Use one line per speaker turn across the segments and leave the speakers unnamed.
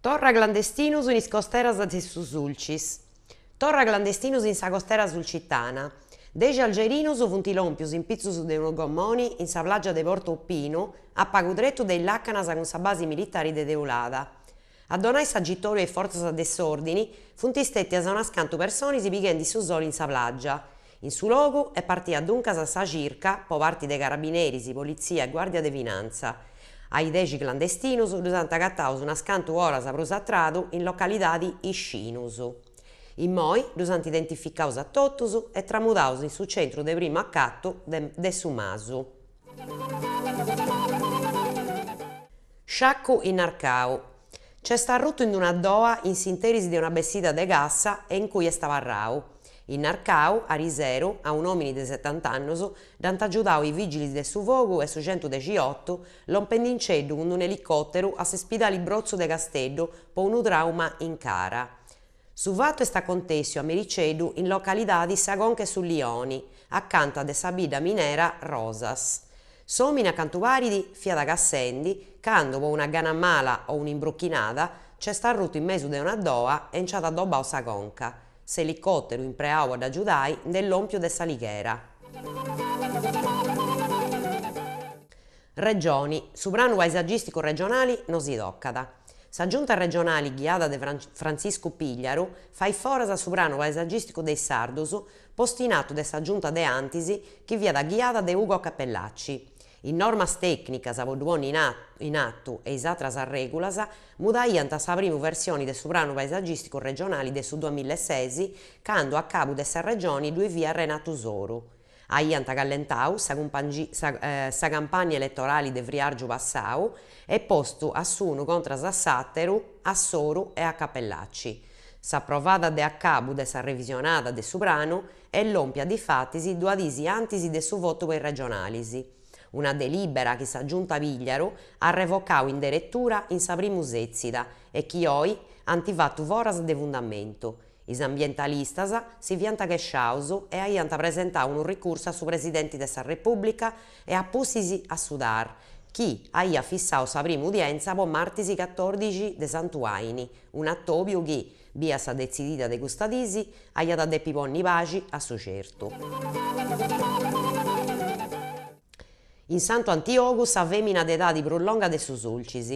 Torra clandestinus in is costeras de su Sulcis. Torra clandestinus in sa costera sulcitana. Dexi algerinus funt lòmpius in pitzus de unu gommoni in sa plàgia de Porto Pinu, a pagu tretu de is làcanas cun sa basi militari de Teulada. A donai s'agitòriu a is fortzas de s'òrdini funt stètias unas cantu personis pighendi su soli in sa plàgia. In su logu est partia duncas sa circa po parti de carabineris, politzia e guàrdia de finantza. A is dexi clandestinus ddus ant agataus unas cantu oras prus a tradu in localidadi Iscinus. Immoi ddus ant identificaus a totus e tramudaus in su centru de primu acatu de Su Masu. Sciacu in Narcau. Nc'est arrutu in una doa in s'interis de una bessida de cassa e in cui est abarrau. In Narcau, ariseru, a un'òmini de setant'annus dd'ant agiudau is vìgilis de su fogu e su centudexiotu, lompendinceddu cun un'elicòteru a s'ispidali Brotzu de Casteddu po unu tràuma in cara. Su fatu est acontèssiu a mericeddu in localidadi Sa Conca 'e su Lioni, acanta de sa bidda minera Rosas. S'òmini a cantu parit fiat cassendi candu po una gana mala o un'imbruchinada nc'est arrutu in mesu de una doa e nc'at adobbau sa conca. S'elicòteru impreau po dd'agiudai nd'est lòmpiu de S'Alighera. Regioni, su pranu paesagìsticu regionali no si tocat. Sa Giunta regionali ghiada de Frantziscu Pigliaru fait foras su pranu paesagìsticu de is sardus postu in atu de sa Giunta de antis chi fiat ghiada de Ugo Cappellacci. Is normas tècnicas po ddu ponni in atu e is atras arrègulas mudaiant sa primu versioni de su pranu paesagìsticu regionali de su duamillaeses candu a cabu de sa Regioni ddui fiat Renatu Soru. Aiant callentau sa sa campànnia eletorali de friàrgiu passau e postu a s'unu contras a s'àteru, a Soru e a Cappellacci. S'aprovada de acabu de sa revisionada de su pranu est lòmpia difatis duas diis antis de su votu po is regionalis. Una delìbera chi sa Giunta Pigliaru at revocau in deretura in sa primu sètzida e chi oi ant fatu foras de fundamentu. Is ambientalistas si fiant chesciaus e aiant presentau unu ricursu a su Presidenti de sa Repùblica e a pustis a su TAR, chi aiat fissau sa primu udientza po martis catòrdixi de Santu Aini, un'atòbiu chi, bia sa detzidida de custa disi, aiat a depi ponni paxi a su certu. In Santu Antiogu sa fèmina de edadi prus longa de su Sulcis.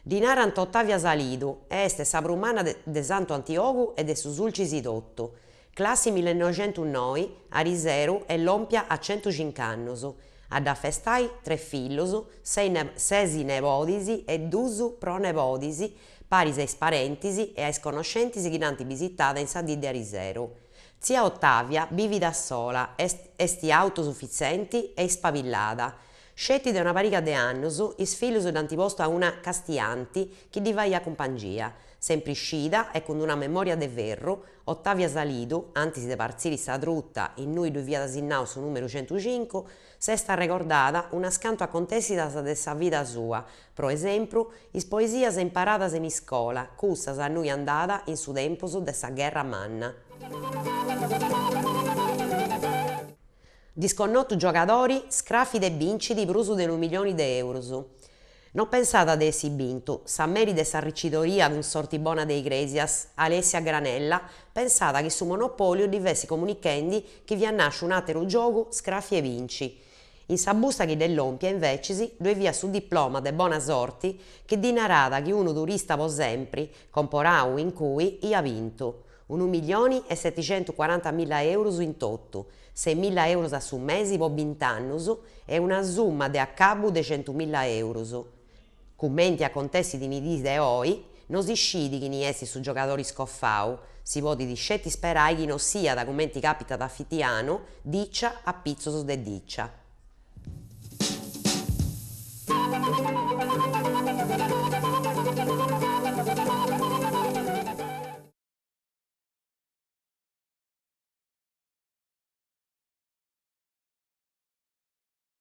Ddi narant Ottavia Salidu e est sa prus manna de Santu Antiogu e de su Sulcis totu. Classi millenoixentunoi, ariseru est lòmpia a centucinc'annus. A dd'afestai tres fillus, ses nebodis e dus pronebodis, paris a is parentis e a is conoscentis chi dd'ant bisitada in sa dì de ariseru. Tzia Ottavia bivit a sola, est est autosufitzenti e ispabillada. Sceti de una pariga de annus is fillus dd'ant postu a una castianti chi ddi faiat cumpangia. Sempri scida e cun una memoria de ferru, Ottavia Salidu, antis de partziri sa truta innui ddui fiat sinnau su numeru centucincu, s'est arregordada unas cantu acontèssidas de sa vida sua, pro esempru, is poesias imparadas in iscola, cussas innui andàt in su tempus de sa Gherra Manna. Disconnotu giogadori, scrafit e bincit prus de unu milioni de eurus. No pensàt de essi bintu, sa meri de s'arricidoria cun sorti bona de Igrèsias, Alessia Granella, pensàt chi su monopòliu ddi fessit comunichendi chi fiat nàsciu un'àteru giogu scrafi e binci. In sa busta chi dd'est lòmpia, invecis, ddoi fiat su diploma de bona sorti chi ddi naràt chi unu turista po sempri, comporau in cui, iat bintu. Unu milioni e seticentucuarantamilla eurus in totu, seimilla eurus a su mesi po bint'annus e una summa de acabu de centumilla eurus. Cumenti acontessit in is diis de oi, no si scit chini est su giogadori scofau, si podit sceti sperai chi no siat, cumenti capitat a fitianu, dìcia a pitzus de dìcia.